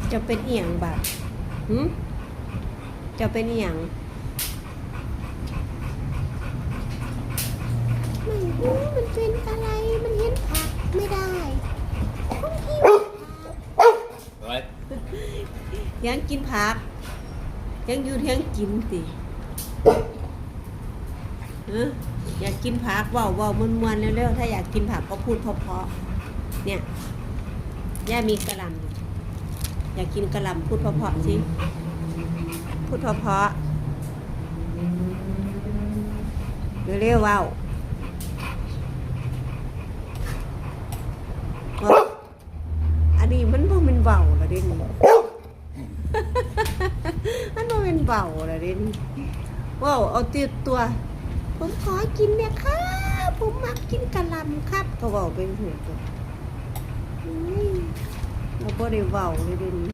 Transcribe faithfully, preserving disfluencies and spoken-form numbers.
เจ้าเป็นอีหยังบาด หึ เจ้าเป็นอีหยัง ไม่รู้มันเป็นอะไร มันเห็นผักไม่ได้ ต้องหิ้วผัก อะไร เถียงกินผัก เถียงอยู่เถียงกินติ เออ อยากกินผัก เว้า เว้ามวนๆ เร็วๆ ถ้าอยากกินผักก็พูดเพราะๆ เนี่ย ย่ามีกะหล่ำ อยากกินกะหล่ำ พูดเพราะๆ สิ พูดเพราะๆ เร็วๆ เว้า เว้า อันนี้มันบ่แม่นเว้าละเด้นี่ มันบ่แม่นเว้าละเด้นี่ เว้าเอาติดตัว ผมขอกินเนี่ยครับ ผมมักกินกะหล่ำครับ ก็เว้าไปเถอะ อุ้ย เราบ่ได้เว้าเลยเด้นี่